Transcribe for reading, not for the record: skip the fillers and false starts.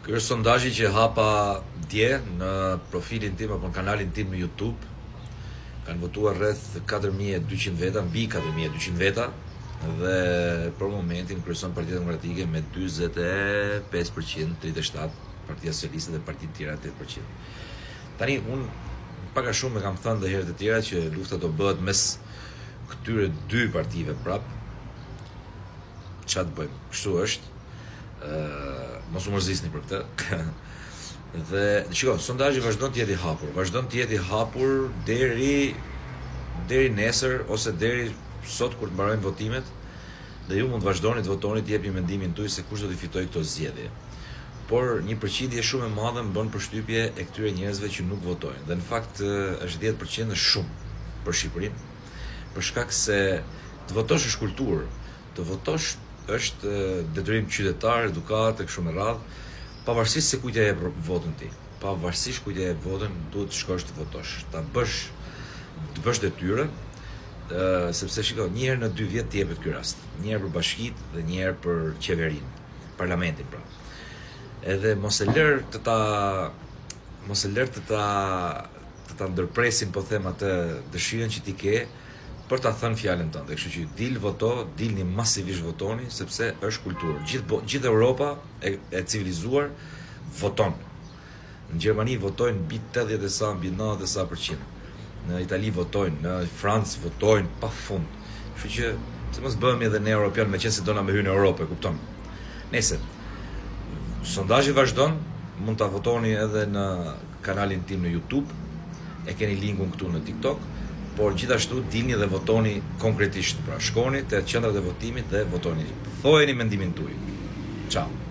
Ky është sondazhi që hapa dje në profilin tim apo në kanalin tim në YouTube. Kanë votuar rreth 4200 veta, mbi 4200 veta dhe për momentin kryeson Partia Demokratike me 45%, 37 Partia Socialiste dhe partitë tjera 8%. Tani unë pak a shumë e kam thënë dhe herë të tjera që lufta do bëhet mes këtyre dy partive prap. Ça të bëjmë? Kështu është. Ë, mos u mërzisni për këtë. dhe shiko, sondazhi vazhdon të jetë i hapur, vazhdon të jetë i hapur deri deri nesër ose deri sot kur të mbarojnë votimet dhe ju mund të vazhdoni të votoni të jepni mendimin tuaj se kush do t'i fitojë këto zgjedhje. Por një përqindje shumë e madhe më bën përshtypje e këtyre njerëzve që nuk votojnë. Dhe në fakt është 10% është shumë për Shqipërinë, për shkak se të votosh është kulturë, të votosh është detyrim qytetar, edukatë e kështu me radhë, pavarësisht se kujt ia jep votën ti. Pavarësisht kujt ia jep votën, duhet të shkosh të votosh, ta bësh të bësh detyrën, ë sepse shiko, një herë në dy vjet të jepet ky rast, një herë për bashkitë dhe një herë për qeverinë, parlamentin pra. Edhe mos e lër të ta mos e lër të ta të ta ndërpresin, po them atë dëshirën që ti ke për ta thënë fjalën tënde. Kështu që dil voto, dilni masivisht votoni sepse është kulturë. Gjithë gjithë Europa e, e civilizuar voton. Në Gjermani votojnë mbi 80 e sa, mbi 90 e sa përqind. Në Itali votojnë, në Francë votojnë pa fund. Kështu që të mos bëhemi edhe ne europian, meqenëse dona me hy në Europë, e kupton. Nëse sondazhi vazhdon, mund ta votoni edhe në kanalin tim në YouTube, e keni linkun këtu në TikTok, por gjithashtu dilni dhe votoni konkretisht, pra shkoni te qendrat e votimit dhe votoni. Thojeni mendimin tuaj. Ciao.